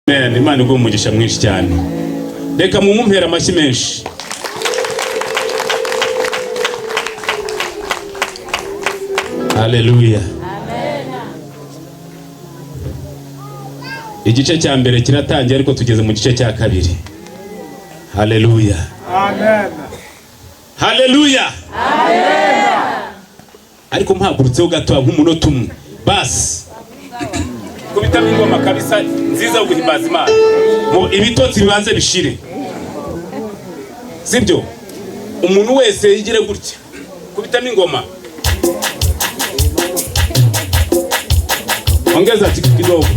Amen. Imana iguhe umugisha mwinshi cyane. Reka mumumpere amashyi menshi. Haleluya. Igice cya mbere kiratangiye, ariko tugeze mu gice cya kabiri. Haleluya. Amen. Haleluya. Ariko mpagurutseho gato nk'umunota umwe basi, kubitamo ingoma kabisa nziza yo guhimbaza Imana, mu ibitotsi bibanze bishire, sibyo? Umuntu wese yigire gutya, kubitamo ingoma. Ongeza kidogo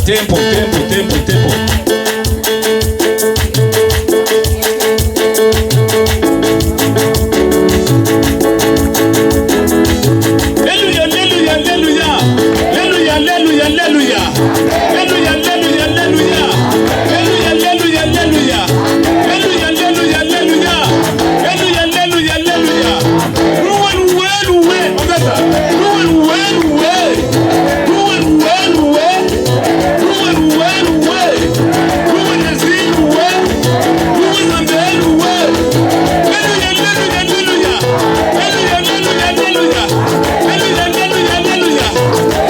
tempo, tempo, tempo, tempo. Haleluya, haleluya, haleluya. Haleluya, haleluya, haleluya. Haleluya, haleluya, haleluya. Haleluya, haleluya, haleluya. Haleluya, haleluya, haleluya. Haleluya, haleluya, haleluya. Ruwe, ruwe, ruwe. Ongeza. Ruwe, ruwe, ruwe. Ruwe, ruwe, ruwe. Ruwe, ruwe, ruwe. Ruwe, nezi, ruwe. Ruwe, zambe, ruwe. Haleluya, haleluya, haleluya. Haleluya, haleluya, haleluya. Haleluya, haleluya, haleluya.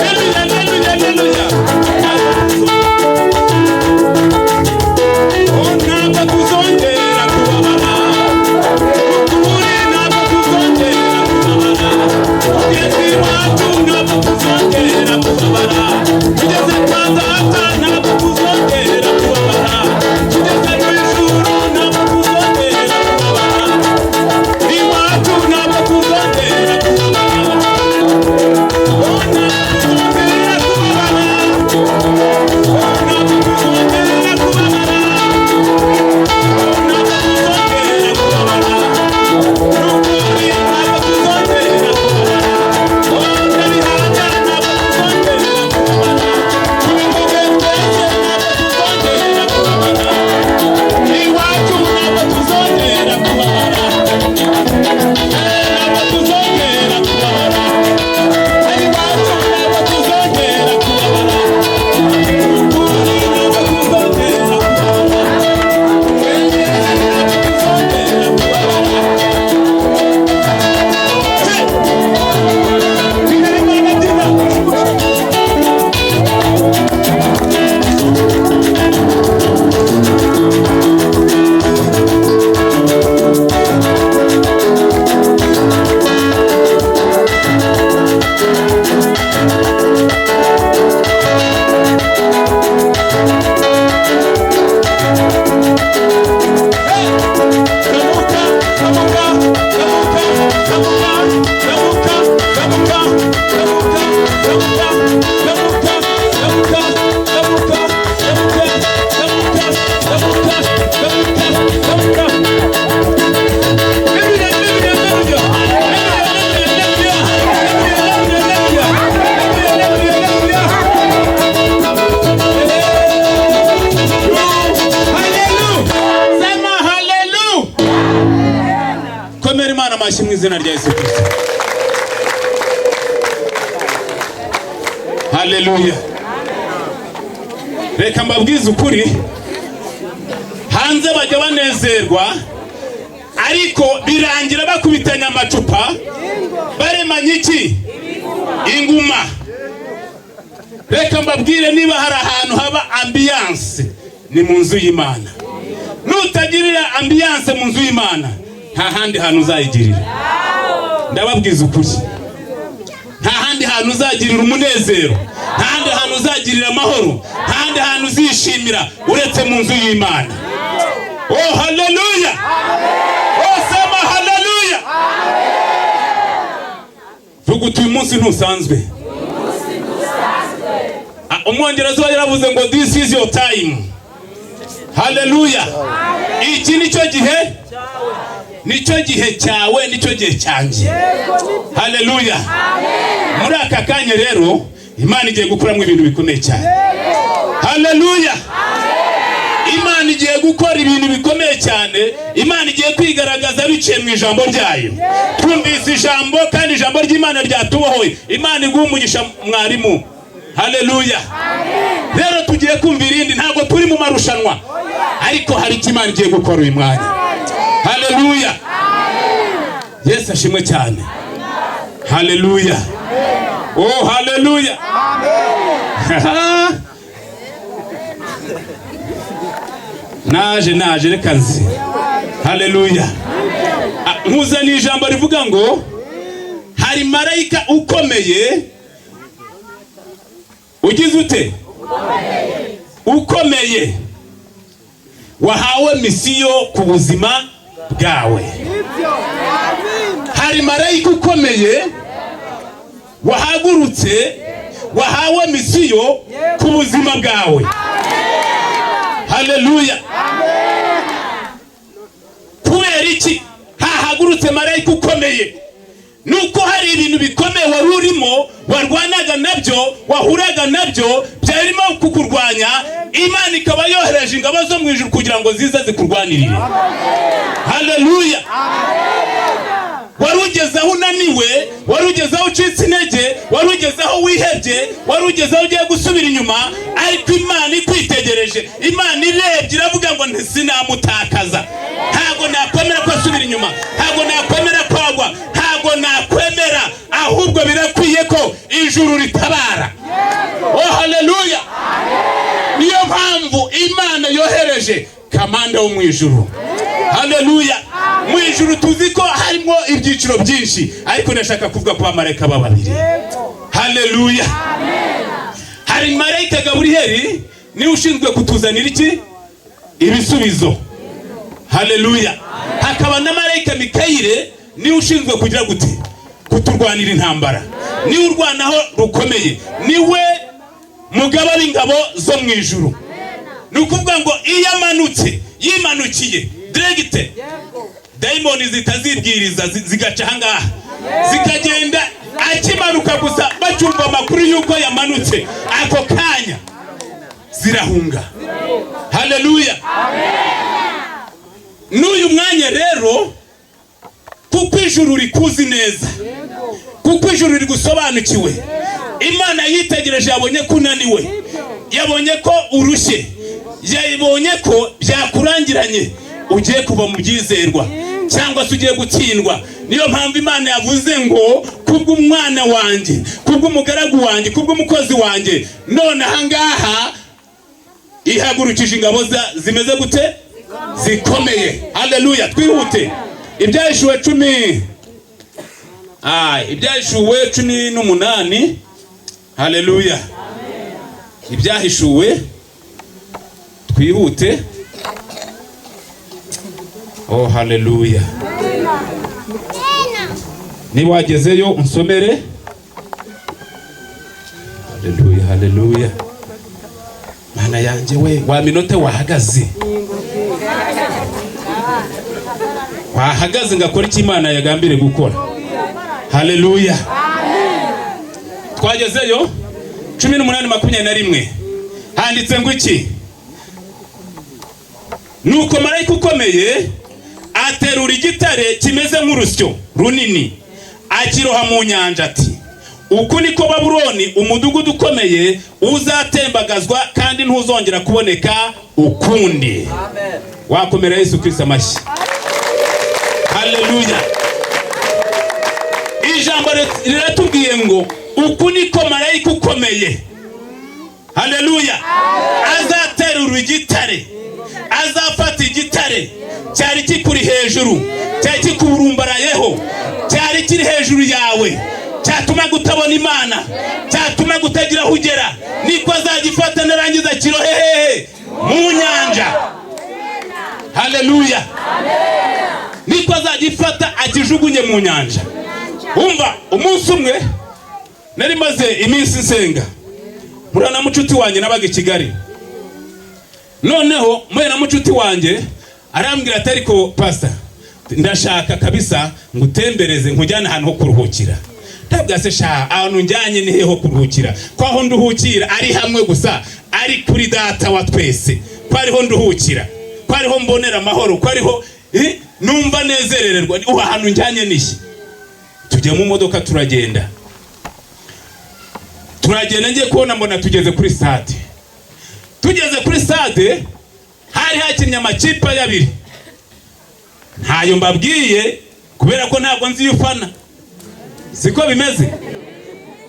Haleluya, haleluya, haleluya. Oh, ntabwo tuzongera kubabara. Ukuri, ntabwo tuzongera kubabara. Tugeze iwacu, ntabwo tuzongera kubabara. Tugeze kwa data, ntabwo tuzongera kubabara. Tugeze mu ijuru, ntabwo tuzongera kubabara. Iwacu ntabwo tuzongera kubabara. Oh, ntabwo tuzongera kubabara. Oh, ntabwo tuzongera kubabara. Oh, ntabwo tuzongera kubabara. Nukuri ntabwo tuzongera kubabara. Oh, ndabihanga, ntabwo tuzongera kubabara. Tubivuge twese, ntabwo tuzongera kubabara. Iwacu ntabwo tuzongera kubabara. Ntabwo tuzongera kubabara. Iwacu ntabwo tuzongera kubabara. Ukuri, ntabwo tuzongera kubabara. Ntabwo tuzongera kubabara. Hey! Imana byina. Zamuka, zamuka, zamuka, zamuka, zamuka, zamuka, zamuka, zamuka, zamuka, zamuka, zamuka, zamuka, zamuka, zamuka, zamuka, zamuka. Haleluya, haleluya, haleluya. Haleluya, haleluya, haleluya. Haleluya, haleluya, haleluya. Haleluya. Sema haleluya. Komera Imana amashyi mu izina rya Yesu Kristo. Haleluya. Reka mbabwize ukuri, hanze bajya banezerwa, ariko birangira bakubitanye amacupa, baremanye iki? Inguma. Reka mbabwire, niba hari ahantu haba ambiance, ni mu nzu y'Imana. Nutagirira ambiance mu nzu y'Imana, nta handi hantu uzayigirira. Ndababwiza ukuri, nta handi hantu uzagirira umunezero, nta handi hantu uzagirira amahoro, nta handi hantu uzishimira uretse mu nzu y'Imana. Oh, haleluya! Oh, sema haleluya! Vuga uti: "Uyu munsi ntusanzwe." Ah, Umwongereza we yaravuze ngo: "This is your time." Haleluya! Iki nicyo gihe, nicyo gihe cyawe, nicyo gihe cyanjye. Haleluya! Muri aka kanya rero, Imana igiye gukuramo ibintu bikomeye cyane. Haleluya! Imana igiye gukora ibintu bikomeye cyane. Imana igiye kwigaragaza biciye mu ijambo ryayo. Twumvise ijambo, kandi ijambo ry'Imana ryatubohoye. Imana iguha umugisha, mwarimu. Haleluya. Rero tugiye kumva irindi, ntabwo turi mu marushanwa, ariko hari icyo Imana igiye gukora uyu mwanya. Haleluya. Yesu ashimwe cyane. Haleluya. Oh, haleluya. Naje reka nzi. Haleluya. Nkuzaniye ijambo rivuga ngo hari marayika ukomeye ugize ute? Ukomeye wahawe misiyo ku buzima bwawe. Hari marayika ukomeye wahagurutse, wahawe misiyo ku buzima bwawe. Haleluya. Kubera iki hahagurutse marayika ukomeye? Nuko hari ibintu bikomeye wari urimo, warwanaga nabyo, wahuraga nabyo, byarimo kukurwanya. Imana ikaba yohereje ingabo zo mu ijuru kugira ngo zize zikurwanirire. Haleluya. Wari ugeze aho unaniwe, wari ugeze aho ucitse intege, wari ugeze aho wihebye, wari ugeze aho ugiye gusubira inyuma, ariko Imana ikwitegereje, Imana irebye iravuga ngo sinamutakaza, ntabwo nakwemera ko asubira inyuma, ntabwo nakwemera ko agwa, ntabwo nakwemera, ahubwo birakwiye ko ijuru ritabara. Oh, haleluya. Niyo mpamvu Imana yohereje kamanda wo mu ijuru. Haleluya. Mu ijuru tuzi ko harimo ibyiciro byinshi, ariko ndashaka kuvuga ku bamarayika babiri. Haleluya. Hari marayika Gaburiyeli, niwe ushinzwe kutuzanira iki? Ibisubizo. Haleluya. Hakaba na marayika Mikayire, niwe ushinzwe kugira gute? Kuturwanira intambara, niwe urwanaho rukomeye, niwe mugaba w'ingabo zo mu ijuru. Ni ukuvuga ngo iyo amanutse, yimanukiye diregite, dayimoni zitazibwiriza zigaca ahangaha zikagenda. Akimanuka gusa, bacyumva amakuru y'uko yamanutse, ako kanya zirahunga. Haleluya. N'uyu mwanya rero, kuko ijuru rikuzi neza, kuko ijuru rigusobanukiwe, Imana yitegereje, yabonye ko unaniwe, yabonye ko urushye, yabonye ko byakurangiranye, ugiye kuva mu byizerwa cyangwa se ugiye gutsindwa. Niyo mpamvu Imana yavuze ngo kubw'umwana wanjye, kubw'umugaragu wanjye, kubw'umukozi wanjye, none ahangaha ihagurukije ingabo zimeze gute? Zikomeye. Haleluya. Twihute. Ibyahishuwe 10, Ibyahishuwe 18. Haleluya. Ibyahishuwe, twihute. Oh, haleluya. Niba wagezeyo unsomere. Haleluya, haleluya. Mana yanjye we, wa minota wahagaze, wahagaze ngakora icyo Imana yagambire gukora. Haleluya. Twagezeyo 18:21, handitse ngo iki? Nuko marayika ukomeye aterura igitare kimeze nk'urusyo runini, akiroha mu nyanja, ati uku niko Babuloni umudugudu ukomeye uzatembagazwa, kandi ntuzongera kuboneka ukundi. Wakomera Yesu Kristo amashyi. Haleluya. Ijambo riratubwiye ngo uku niko marayika ukomeye, haleluya, azaterura igitare, azafata igitare cyari kikuri hejuru, cyari kikuburumbarayeho, cyari kiri hejuru yawe, cyatuma gutabona Imana, cyatuma gutagira aho ugera, niko azagifata narangiza kirohe hehe? Mu nyanja. Haleluya. Niko azagifata akijugunye mu nyanja. Umva, umunsi umwe nari maze iminsi nsenga, mpura na mucuti wanjye nabaga i Kigali. Noneho mpuye na mucuti wanjye arambwira ati ariko pastor, ndashaka kabisa ngutembereze nkujyane ahantu ho kuruhukira. Ndabwira se sha, ahantu njyanye ni hehe ho kuruhukira? Ko aho nduhukira ari hamwe gusa, ari kuri data wa twese, ko ariho nduhukira, ko ariho mbonera amahoro, ko ariho numva nezerererwa, uha ahantu njyanye nihe? Tujya mu modoka turagenda. Turagenda, ngiye kubona mbona tugeze kuri stade. Tugeze kuri stade, hari hakinnye amakipe abiri. Ntayo mbabwiye kubera ko ntabwo nzi iyo ufana. Siko bimeze?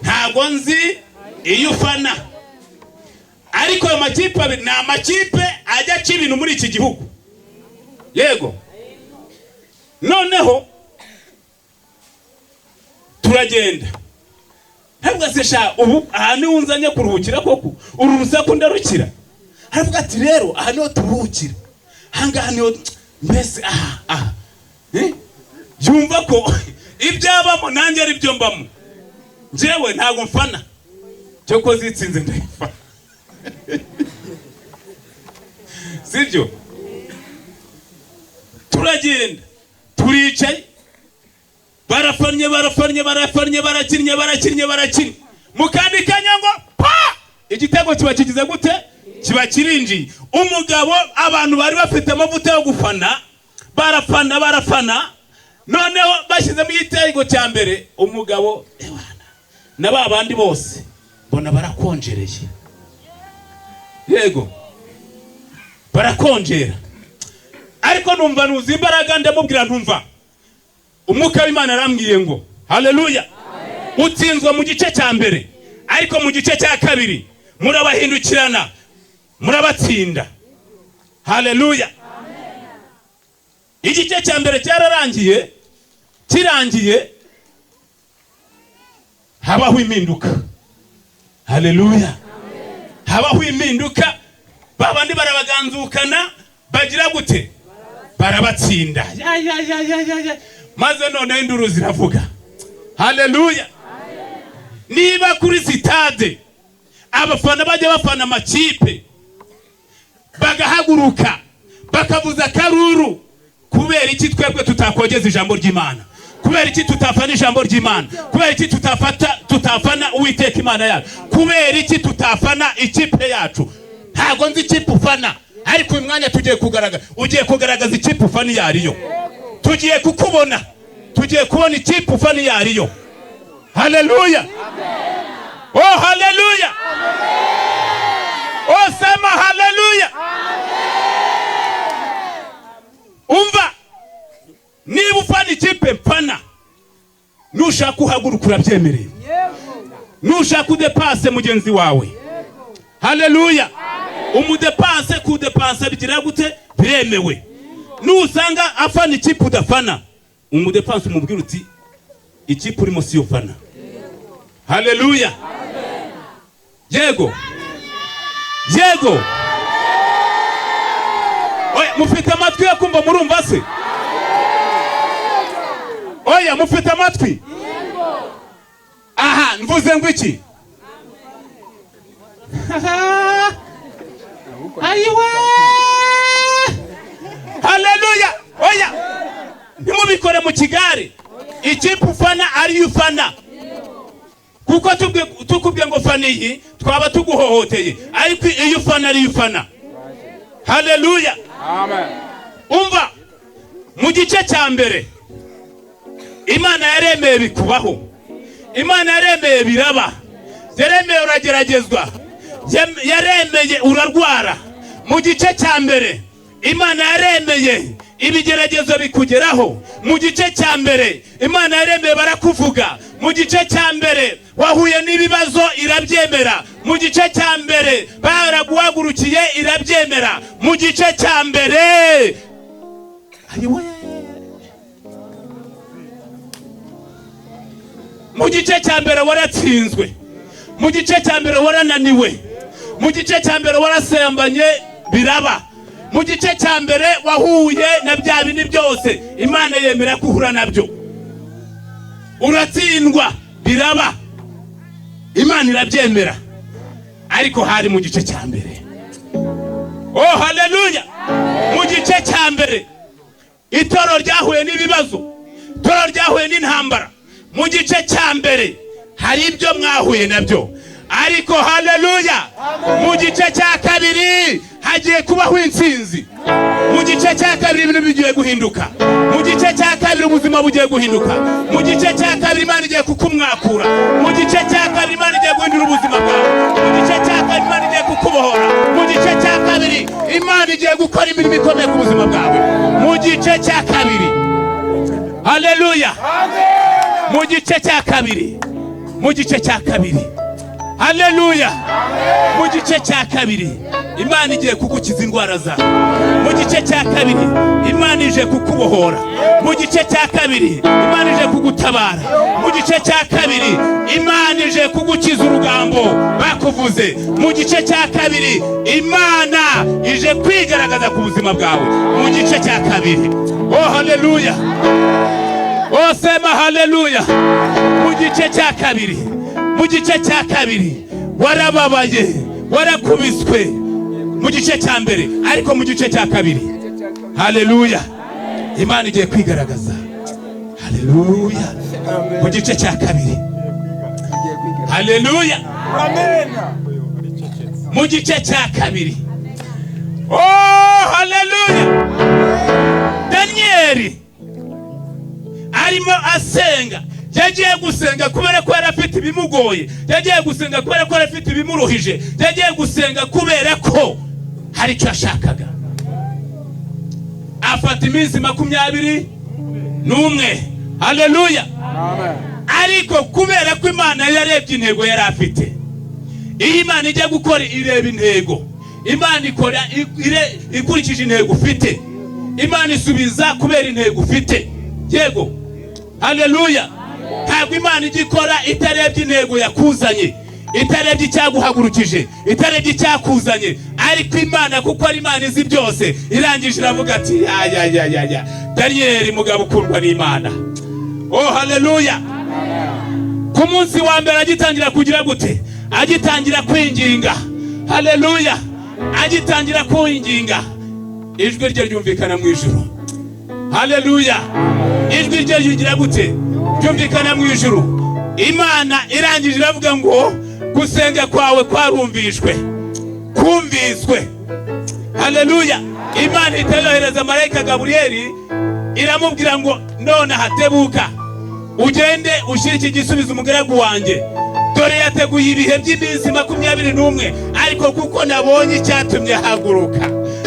Ntabwo nzi iyo ufana, ariko ayo makipe abiri ni amakipe ajya aca ibintu muri iki gihugu. Yego. Noneho turagenda, ntabwo se sha, ubu aha niho unzanye kuruhukira koko? Uru rusaku ndarukira? Aravuga ati: "Rero aha niho turuhukira, ahangaha niho mbese aha aha." Eh? Yumva ko ibyabamo nanjye ari byo mbamo. Njyewe ntabwo mfana, cyo ko zitsinze ndayifana, sibyo? Turagenda, turicaye, barafannye, barafannye, barafannye, barakinnye, barakinnye, barakinnye. Mu kandi kanya ngo pa, igitego kiba kigize gute? Kiba kirinjiye. Umugabo, abantu bari bafite amavuta yo gufana, barafana, barafana. Noneho bashyizemo igitego cya mbere, umugabo, ewana, na ba bandi bose mbona barakonjereye. Yego, barakonjera. Ariko numva nuzi imbaraga, ndamubwira ntumva Umwuka w'Imana arambwiye ngo haleluya, utsinzwe mu gice cya mbere, ariko mu gice cya kabiri murabahindukirana, murabatsinda. Haleluya. Igice cya mbere cyararangiye. Kirangiye habaho impinduka. Haleluya. Habaho impinduka, babandi barabaganzukana, bagira gute? Barabatsinda. Ya, ya, ya, ya, ya, ya. Maze noneho induru ziravuga. Haleluya. Niba kuri sitade abafana bajya bafana amakipe bagahaguruka bakavuza akaruru, kubera iki twebwe tutakogeza ijambo ry'Imana? Kubera iki tutafana ijambo ry'Imana? Kubera iki tutafana Uwiteka Imana yacu? Kubera iki tutafana ikipe yacu? Ntabwo nzi ikipe ufana, ariko uyu mwanya tugiye kugaragaza, ugiye kugaragaza ikipe ufana iyo ariyo. Tugiye kukubona, tugiye kubona ikipe ufana iyo ariyo. Haleluya. Oh, haleluya. Oh, sema haleluya. Umva, niba ufana ikipe mfana, nushaka uhaguruka urabyemereye, nushaka udepase mugenzi wawe. Haleluya. Umudepanse, kudepansa bigira gute? Biremewe. Nusanga afana ikipe udafana, umudepanse, umubwira uti: "Ikipe urimo siyo ufana." Haleluya. Yego, yego. Oya, mufite amatwi yo kumva? Murumva se? Oya, mufite amatwi? Aha mvuze ngo iki? Ayiwe, haleluya. Oya, ntimubikore mu kigare. Ikipe ufana ariyo ufana, kuko tukubwiye ngo fana iyi twaba tuguhohoteye, ariko iyo ufana ariyo ufana. Haleluya. Umva, mu gice cya mbere Imana yaremeye bikubaho, Imana yaremeye biraba, yaremeye urageragezwa, yaremeye urarwara. Mu gice cya mbere Imana yaremeye ibigeragezo bikugeraho. Mu gice cya mbere Imana yaremeye barakuvuga. Mu gice cya mbere wahuye n'ibibazo, irabyemera. Mu gice cya mbere baraguhagurukiye, irabyemera. Mu gice cya mbere, ayiwe, mu gice cya mbere waratsinzwe, mu gice cya mbere warananiwe, mu gice cya mbere warasembanye biraba, mu gice cya mbere wahuye na bya bindi byose Imana yemera ko uhura nabyo, uratsindwa biraba, Imana irabyemera. Ariko hari mu gice cya mbere. Oh, haleluya. Mu gice cya mbere itorero ryahuye n'ibibazo, itorero ryahuye n'intambara. Mu gice cya mbere hari ibyo mwahuye nabyo, ariko haleluya, mu gice cya kabiri hagiye kubaho intsinzi. Mu gice cya kabiri ibintu bigiye guhinduka. Mu gice cya kabiri ubuzima bugiye guhinduka. Mu gice cya kabiri Imana igiye kukumwakura. Mu gice cya kabiri Imana igiye guhindura ubuzima. Imana igiye gukora imirimo ikomeye ku buzima bwawe mu gice cya kabiri. Haleluya! Mu gice cya kabiri, mu gice cya kabiri. Haleluya! Mu gice cya kabiri Imana igiye kugukiza indwara zawe. Mu gice cya kabiri Imana ije kukubohora. Mu gice cya kabiri Imana ije kugutabara. Mu gice cya kabiri Imana ije kugukiza urugambo bakuvuze. Mu gice cya kabiri Imana ije kwigaragaza ku buzima bwawe. Mu gice cya kabiri. Oh, haleluya! Oh, sema haleluya! Mu gice cya kabiri, mu gice cya kabiri. Warababaye, warakubiswe mu gice cya mbere, ariko mu gice cya kabiri, haleluya, Imana igiye kwigaragaza. Haleluya! Mu gice cya kabiri. Haleluya! Mu gice cya kabiri. Oh, haleluya! Daniyeli arimo asenga. Yagiye gusenga kubera ko yari afite ibimugoye, yagiye gusenga kubera ko yari afite ibimuruhije, yagiye gusenga kubera ko hari icyo yashakaga. Afata iminsi 21. Haleluya! Ariko kubera ko Imana yarebye intego yari afite, iyo Imana ijya gukora ireba intego. Imana ikora ikurikije intego ufite. Imana isubiza kubera intego ufite. Yego, haleluya! Ntabwo Imana ijya ikora itarebye intego yakuzanye, itarebye icyaguhagurukije, itarebye icyakuzanye. Ariko Imana, kuko ari Imana izi byose, irangije iravuga ati: "Ya ya ya ya ya, Daniyeli mugabo ukundwa n'Imana." Oh, haleluya! Ku munsi wa mbere agitangira kugira gute? Agitangira kwinginga. Haleluya! Agitangira kwinginga, ijwi rye ryumvikana mu ijuru. Haleluya! Ijwi rye rigira gute? Ryumvikana mu ijuru. Imana irangije iravuga ngo: "Gusenga kwawe kwarumvishwe, kumviswe." Haleluya! Imana ihita yohereza marayika Gaburiyeli, iramubwira ngo: "None hatebuka ugende ushyire iki gisubizo umugaragu wanjye. Dore yateguye ibihe by'iminsi 21, ariko kuko nabonye icyatumye ahaguruka,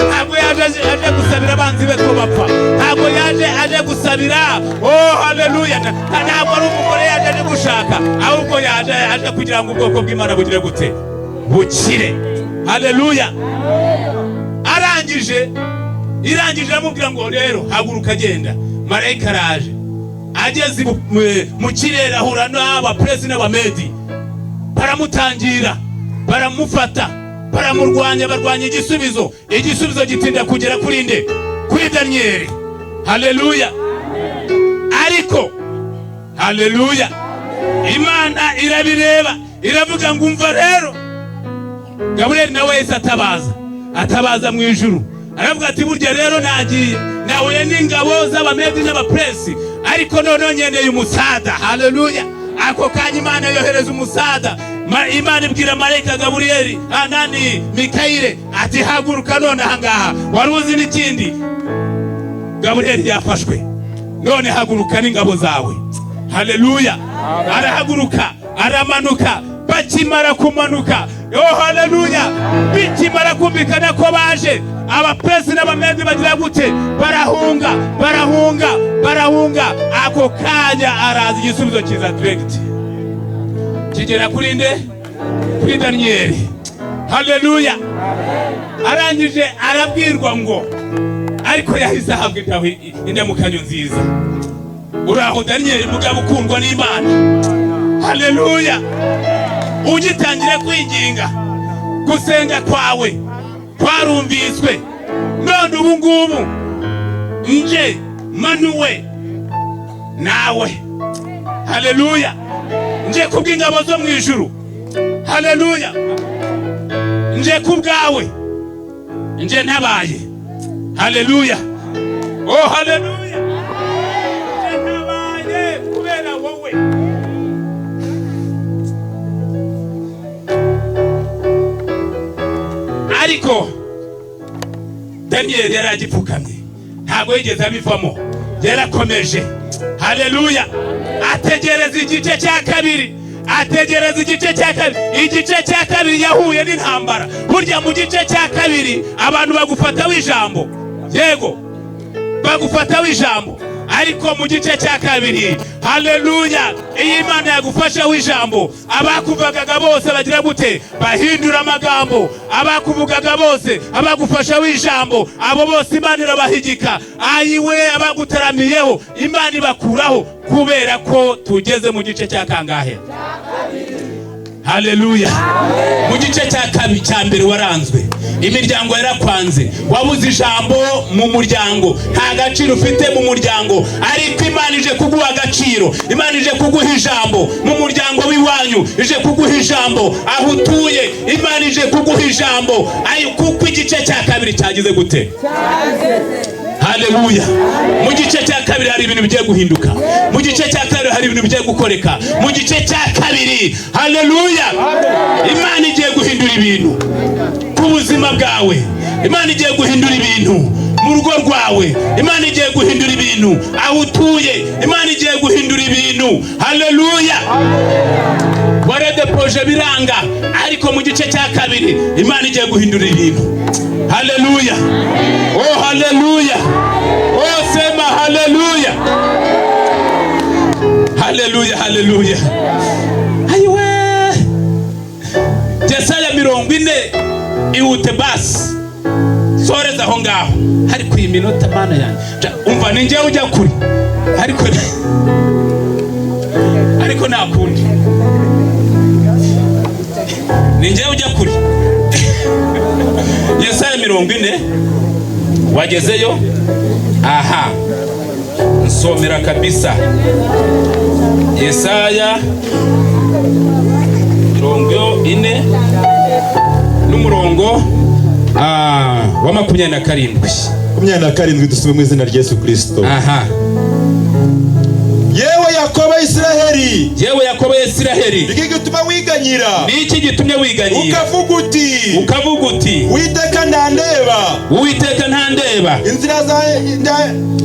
ntabwo yaje aje gusabira abanzi be ko bapfa, ntabwo yaje aje gusabira, oh haleluya, ntabwo ari umugore yaje aje gushaka, ahubwo yaje aje kugira ngo ubwoko bw'Imana bugire gute? Bukire." Haleluya! Arangije, irangije aramubwira ngo: "Rero haguruka, agenda." Marayika araje, ageze mu kirere ahura n'abaperesi n'abamedi, baramutangira, baramufata, baramurwanya, barwanya igisubizo. Igisubizo gitinda kugera kuri nde? Kuri Daniyeli. Haleluya! Ariko haleluya, Imana irabireba, iravuga ngo: "Umva rero." Gaburiyeli nawe yahise atabaza, atabaza mu ijuru, aravuga ati: "Burya rero nagiye nahuye n'ingabo z'abamedi n'abaperesi, ariko noneho ngendeye umusada." Haleluya! Ako kanya Imana yohereza umusada. Imana ibwira marayika Gaburiyeli, anani Mikayire, ati: "Haguruka none ahangaha." Wari uzi n'ikindi? Gaburiyeli yafashwe. "None haguruka n'ingabo zawe." Haleluya! Arahaguruka, aramanuka. Bakimara kumanuka, oh haleluya, bikimara kumvikana ko baje, abaperesi n'abamedi bagira gute? Barahunga, barahunga, barahunga. Ako kanya araza, igisubizo kiza direct, kigera kuri nde? Kuri Daniyeli. Haleluya! Arangije arabwirwa ngo, ariko yahise ahabwa indamukanyo nziza: "Uraho Daniyeli mugabo ukundwa n'Imana." Haleluya! "Ugitangira kwinginga, gusenga kwawe kwarumviswe. None ubu ngubu nje manuwe nawe." Haleluya! "Nje kubw'ingabo zo mu ijuru." Haleluya! "Nje kubwawe, nje ntabaye." Haleluya! Oh haleluya! "Nje ntabaye kubera wowe." Ariko Daniyeli yari agipfukamye, ntabwo yigeze abivamo, yarakomeje. Haleluya! Ategereza igice cya kabiri. Ategereza igice cya kabiri. Igice cya kabiri yahuye n'intambara. Burya mu gice cya kabiri abantu bagufataho ijambo, yego, bagufataho ijambo. Ariko mu gice cya kabiri, haleluya, iyo Imana yagufasheho ijambo, abakuvugaga bose bagira gute? Bahindura amagambo. Abakuvugaga bose, abagufashaho ijambo, abo bose Imana irabahigika. Ayiwe, abagutaramiyeho Imana ibakuraho, kubera ko tugeze mu gice cya kangahe? Haleluya! Mu gice cya kabiri, cya mbere waranzwe, imiryango yarakwanze, wabuze ijambo mu muryango, nta gaciro ufite mu muryango. Ariko Imana ije kuguha agaciro, Imana ije kuguha ijambo mu muryango w'iwanyu, ije kuguha ijambo aho utuye, Imana ije kuguha ijambo. Ayo, kuko igice cya kabiri cyagize gute? Haleluya! Mu gice cya kabiri hari ibintu bigiye guhinduka. Mu gice cya kabiri hari ibintu bigiye gukoreka. Mu gice cya kabiri, haleluya, Imana igiye guhindura ibintu ku buzima bwawe. Imana igiye guhindura ibintu mu rugo rwawe. Imana igiye guhindura ibintu aho utuye. Imana igiye guhindura ibintu. Haleluya! Waredepoje biranga, ariko mu gice cya kabiri Imana igiye guhindura ibintu. Haleluya! Oh, haleluya! Oh, sema haleluya! Haleluya, haleluya! Ayiwe, Yesaya 40, ihute basi, soreza aho ngaho. Ariko iyi minota, Mana yanjye! Umva, ni njyewe ujya kure, ariko nta kundi, ni njyewe ujya kure. Yesaya 40, wagezeyo? Aha, nsomera kabisa. Yesaya 40 n'umurongo wa 27. 27, dusome mu izina rya Yesu Kirisito. Aha. Yewe Yakobo, Isiraheli, Yewe Yakobo, Isiraheli, iki gituma wiganyira, ni iki gitumye wiganyira, ukavuga uti, ukavuga uti, Uwiteka ntandeba, Uwiteka ntandeba, inzira za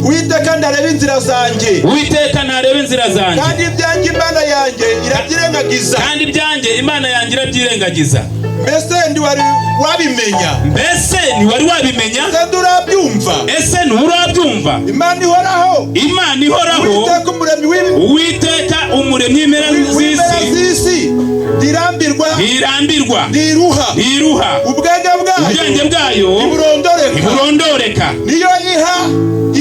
Uwiteka ndareba inzira zanjye, Uwiteka ntareba inzira zanjye, kandi ibyanjye Imana yanjye irabyirengagiza. Kandi ibyanjye Imana yanjye irabyirengagiza. Mbese ntiwari wabimenya? Mbese ntiwari wabimenya? Ese nturabyumva? Ese nturabyumva? Imana ihoraho, Imana ihoraho, Uwiteka umuremyi Uwiteka umuremyi w'impera w'impera z'isi, z'isi, ntirambirwa, ntirambirwa, ntiruha, ntiruha, ubwenge bwayo ubwenge bwayo ntiburondoreka, ntiburondoreka. Niyo iha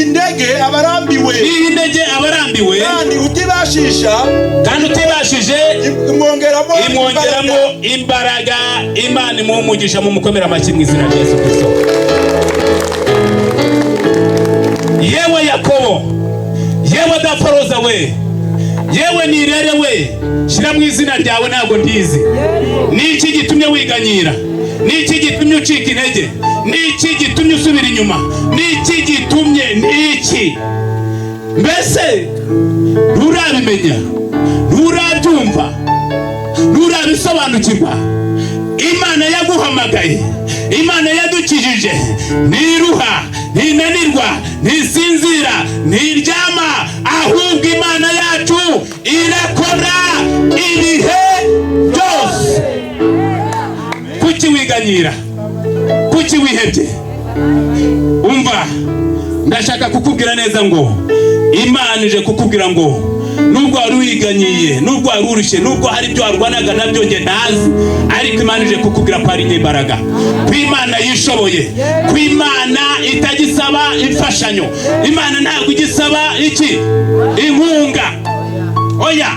intege abarambiwe, Niha intege abarambiwe, kandi utibashisha kandi utibashije imwongeramo imwongeramo imbaraga. Imana imuha umugisha, mu mukomera amashyi mu izina rya Yesu Kristo. Yewe Yakobo, yewe Daforoza we, yewe Nirere we, shyira mu izina ryawe, ntabwo ndizi. Ni iki gitumye wiganyira? Ni iki gitumye ucika intege? Ni iki gitumye usubira inyuma? Ni iki gitumye? Ni iki? Mbese nturabimenya? Nturabyumva? Nturabisobanukirwa? Imana yaguhamagaye, Imana yadukijije, ntiruha, ntinanirwa, ntisinzira, ntiryama, ahubwo Imana yacu irakora ibihe byose. Kuki wiganyira? Kuki wihebye? Umva, ndashaka kukubwira neza ngo Imana ije kukubwira ngo nubwo wari wiganyiye, nubwo wari urushye, nubwo hari ibyo warwanaga nabyo nge ntazi, ariko Imana ije kukubwira ko ari imbaraga, ko Imana yishoboye, ko Imana itagisaba imfashanyo. Imana ntabwo igisaba iki? Inkunga. Oya,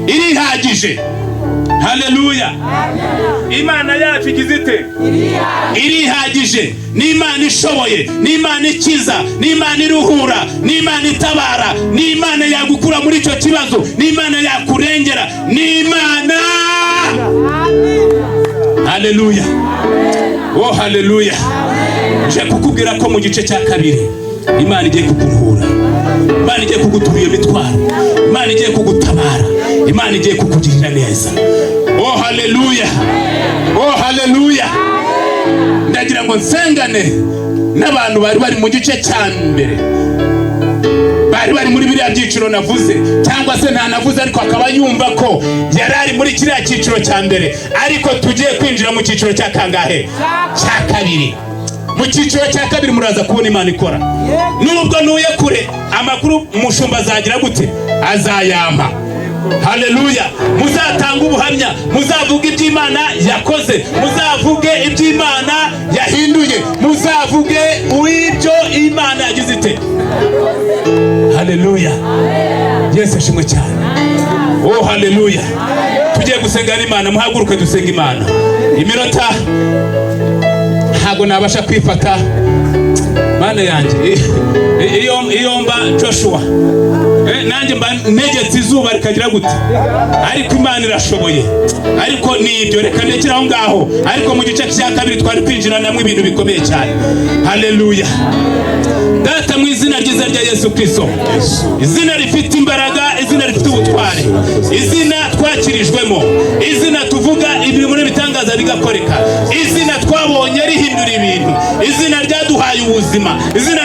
irihagije. Haleluya! Imana yacu igize ite? Irihagije. Ni Imana ishoboye, ni Imana ikiza, ni Imana iruhura, ni Imana itabara, ni Imana yagukura muri icyo kibazo, ni Imana yakurengera, ni Imana. Haleluya! Oh, haleluya! Nje kukubwira ko mu gice cya kabiri Imana igiye kukuruhura, Imana igiye kugutura iyo mitwaro, Imana igiye kugutabara, Imana igiye kukugirira neza. Oh, haleluya! Oh, haleluya! Ndagira ngo nsengane n'abantu bari bari mu gice cya mbere, bari Bari bari muri biriya byiciro navuze, cyangwa se ntanavuze, ariko akaba yumva ko yari ari muri kiriya cyiciro cya mbere, ariko tugiye kwinjira mu cyiciro cya kangahe? Cya kabiri. Mu cyiciro cya kabiri muraza kubona Imana ikora. Nubwo ntuye kure, amakuru umushumba azagira gute? Azayampa. Haleluya! Muzatanga ubuhamya, muzavuge iby'Imana yakoze, muzavuge iby'Imana yahinduye, muzavuge ibyo Imana yagize ite. Haleluya! Yesu ashimwe cyane. Oh, haleluya! Tugiye gusenga n'Imana. Muhaguruke dusenga Imana. Iminota ntabwo nabasha kwifata. Mana yanjye, iyo mba Joshua, nanjye mba ntegetse izuba rikagira gute? Ariko Imana irashoboye. Ariko ni ibyo, reka ndekere aho ngaho. Ariko mu gice cya kabiri twari kwinjiranamo ibintu bikomeye cyane. Haleluya! Data, mu izina ryiza rya Yesu Kristo, izina rifite imbaraga, izina rifite ubutware, izina twakirijwemo, izina tuvuga ibintu n'ibitangaza bigakoreka, izina twabonye rihindura ibintu, izina ryaduhaye ubuzima, izina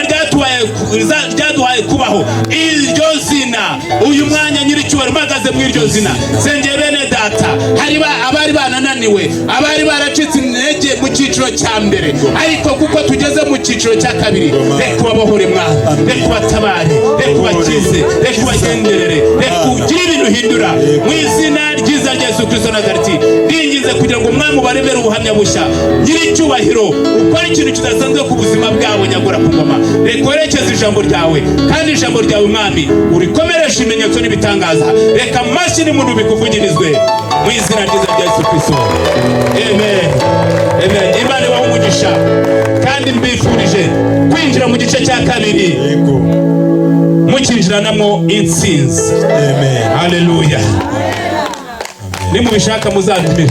ryaduhaye kubaho, iryo zina, uyu mwanya, nyiricyubahiro, mpagaze mu iryo zina, sengeye bene data. Hari abari banananiwe, abari baracitse intege mu cyiciro cya mbere, ariko kuko tugeze mu cyiciro cya kabiri, reka ubabohore mwana, reka ubatabare, reka ubakize, reka ubagenderere, reka ugire ibintu uhindura mu izina ryiza rya Yesu Kristo Nazareti. Ndinginze kugira ngo umwami ubaremere ubuhamya bushya. Nyiricyubahiro, ukore ikintu kidasanzwe ku buzima bwabo. Nyagura ku ngoma, reka werekeze ijambo ryawe, kandi ijambo ryawe, mwami, urikomereshe ibimenyetso n'ibitangaza. Reka amashyi n'impundu bikuvugirizwe mu izina ryiza rya Yesu Kristo. Amen, amen. Imana ibahe umugisha, kandi mbifurije kwinjira mu gice cya kabiri mukinjiranamo intsinzi. Amen. Haleluya! Nimubishaka muzantumire.